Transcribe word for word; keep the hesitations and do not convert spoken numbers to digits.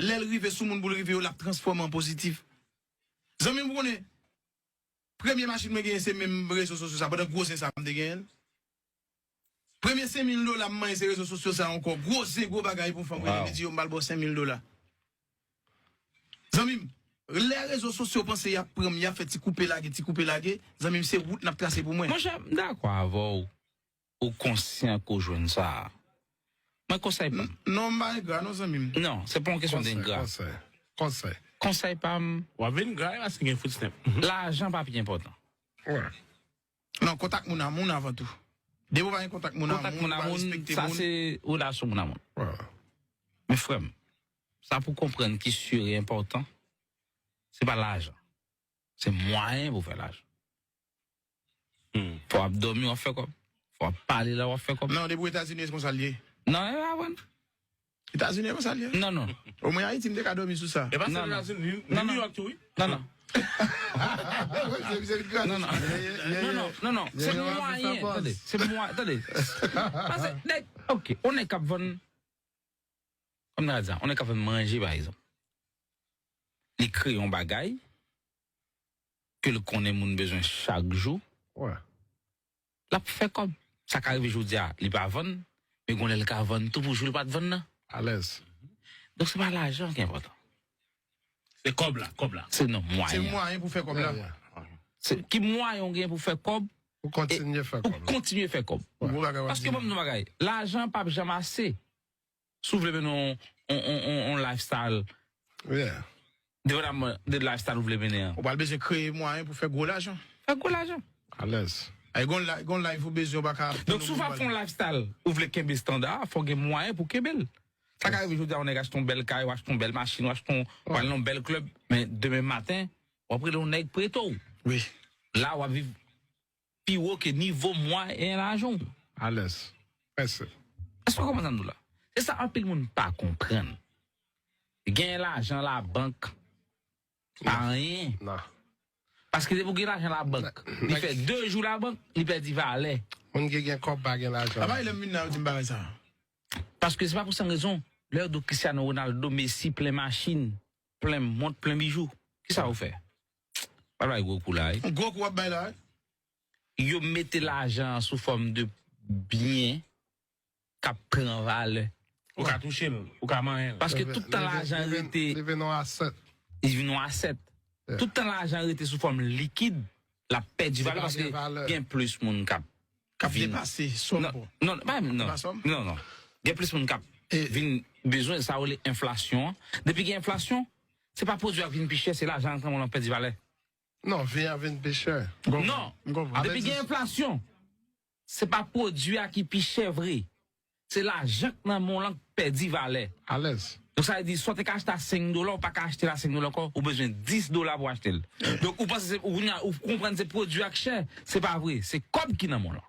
lè l rive sou moun pou l rive yo, l ap transfòme an pozitif. Zanmi m, ou konnen, premye machin mwen genyen se menm rezo sosyo sa, pandan gwo zen sa m te genyen l. Premye senk mil dola m manyen se rezo sosyo sa ankò. Gwo zen, gwo bagay pou fanm rele m, li di yo m pral ba w senk mil dola. Zanmi m, lè rezo sosyo panse y ap pran m, y ap fè ti koupe lage, ti koupe lage, zanmi m, se wout n ap trase pou mwen. Monchè, m dakò avè w. Ou konsyan ke w jwenn sa a. Mwen konsèy pa m. Non, m pa engra non, zanmi m. Non, se pa yon kesyon d engra. Konsèy, konsèy. Konsèy pa m. W ap vin gra paske gen food stamp. Lajan pa pi enpòtan. Non, kontak moun a moun avan tou. Depi w pa gen kontak moun a moun, ou pa respekte moun. Sa se relasyon moun a moun. Men frè m, sa pou konprann ki si e enpòtan, se pa lajan. Se mwayen pou fè lajan. Fò w ap dòmi, w ap fè kòb. Fò w ap pale la, w ap fè kòb. Non, depi w Etazini, se konsa l ye. Non, e pa vre. Etazini, e konsa l ye. Non, non. Omwen Ayiti, m te ka dòmi sou sa. E pa sèl Etazini, ni New York tou, wi. Non, non. Non, non, non, non. Se mwayen, tande, se mwayen, tande. Paske, nèg, ok, on nèg k ap vann, kòm n a di, on nèg k ap vann manje, pa egzanp. Li kreye yon bagay, ke l konnen moun bezwen chak jou, l ap fè kòb. Sa ka rive jodi a, li pa vann, men gon lè l ka vann tou pou jou l pa t vann nan. Alèz. Donk, se pa lajan ki enpòtan. Se kòb la, kòb la. Se non, mwayen. Se mwayen pou fè kòb la. Se ki mwayen w gen pou fè kòb, pou kontinye fè kòb. Pou kontinye fè kòb. Paske ban m di w bagay, lajan p ap janm ase. Si w vle mennen yon, yon, yon, yon, yon lifestyle, depandaman de lifestyle ou vle mennen an. Ou pral bezwen kreye mwayen pou fè gwo lajan. Fè gwo lajan. Alèz. Ay, gon la-, gon life ou bezwen, ou pa ka. Donk, si w ap fè yon lifestyle, ou vle kenbe estanda, fò w gen mwayen pou kenbe l. Sa ka rive jodi a, yon nèg achte yon bèl kay, ou achte yon bèl machin, ou achte yon, ou al nan yon bèl klèb, men demen maten, w ap rele yon nèg prete w. Wi. La, w ap viv pi wo ke nivo mwayen lajan w. Alèz. Prèske. Èske w konprann sa m di w la? Se sa anpil moun pa konprann. Gen lajan labank, pa anyen. Non. Paske depi w gen lajan labank, li fè de jou labank, li pèdi valè. Moun ki gen kòb pa gen lajan. Apa lè m vin la, yo di m bagay sa? Paske se pa pou san rezon, lè yo di w Cristiano Ronaldo, Messi, plen machin, plen mont, plen bijou. Kisa yo fè? Pa bay gwo kou la, wi. Gwo kou w ap bay la, wi. Yo mete lajan an sou fòm de byen k ap pran valè. Ou ka touche l, ou ka manyen l. Paske tout tan lajan rete, li vin yon asèt. Li vin yon asèt. Tout tan lajan rete sou fòm likid, l ap pèdi valè paske gen plis moun k ap, k ap depase sòm pou. Non, non, pa, non. Non, non. Gen plis moun k ap vin bezwen, sa yo rele enflasyon an. Depi gen enflasyon, se pa pwodui a k vin pi chè, se lajan an k nan men w lan pèdi valè. Non, vi a vin pi chè. Non. Depi gen enflasyon, se pa pwodui a ki pi chè vre. Se lajan k nan men w lan k pèdi valè. Alèz. Donk, sa vle di, sa w te ka achte a senk dola, ou pa ka achte l a senk dola ankò, ou bezwen dis dola pou achte l. Donk, ou panse se, ou, ou konprann se pwodui a k chè, se pa vre, se kòb ki nan men w lan.